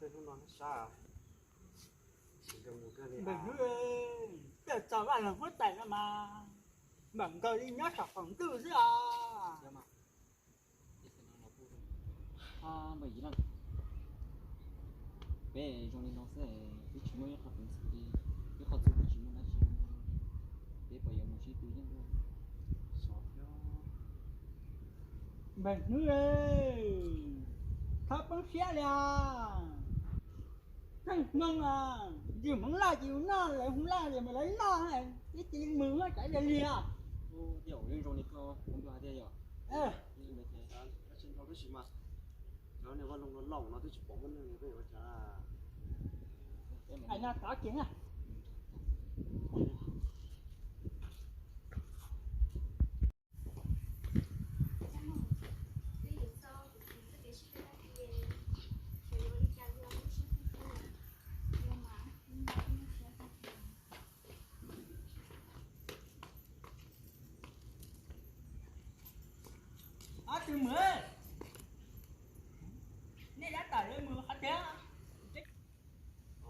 Hnub no sab, npawg Hnub, tej txog vaj loog huab tais no mas npam nkaus li nyob saum qaum ntuj xwb os. Peb zoo li no xwb, twb tsis muaj ib qho peev xwm li, ib qho txuj twb tsis muaj dab tsi, peb puas yuav mus sib tw yeej luaj? Npawg Hnub, txhob poob siab li os. Txheej hmoo, yus hmoov loj ces yus noj, lawv hmoov loj ces mas lawv noj, ib ce mus muab tsam lig lig os. Tej zaum yeej zoo li koj hais tiag yom. Tab sis ntau tab sis mas cov niag vaj loog loj loj no twb tsis pom muaj neeg li, peb yuav ua cas? Hais no tod kiag na. Ob tug muam, nej dab tawm lawv mus qhov twg?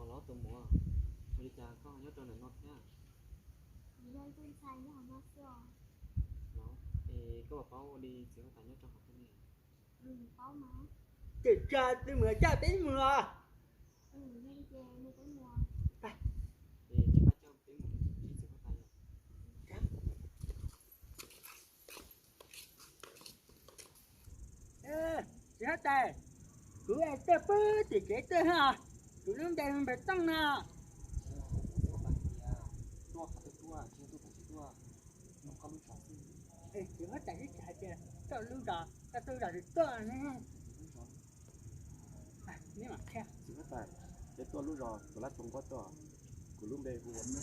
Los tus muam, ua li cas koj nyob rau ntawm no thiab? Los, es koj puas paub ua li txiv huab tais nyob rau qhov twg ne? Ces tsa tus muam coj peb mus os. Es nej pab coj peb mus ib txiv huab tais. Txiv huab tais, kuv tuaj pub tim kev tuaj os, kuv lub npe hu Npawg Tooj no. Txiv huab tais twb hais tias koj lub zos, koj tuaj lub zos twg tuaj ne? Txiv huab tais, peb tuaj lub zos Tuam Lab Txoos Nquab tuaj, kuv lub npe hu ua Meej.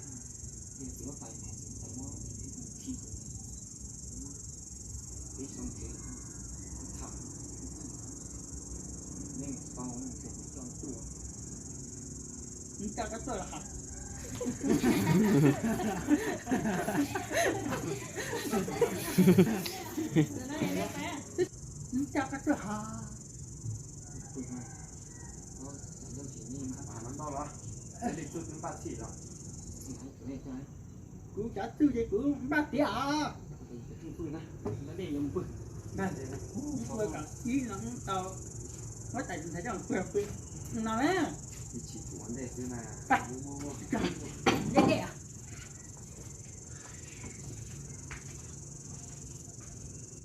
Coj koj tuaj los hais. Coj koj tuaj hais. Kuv cov txuj ces kuv npaj tiav os. Ua kom ib no tau, huab tais ntxhais coj pw pw no na.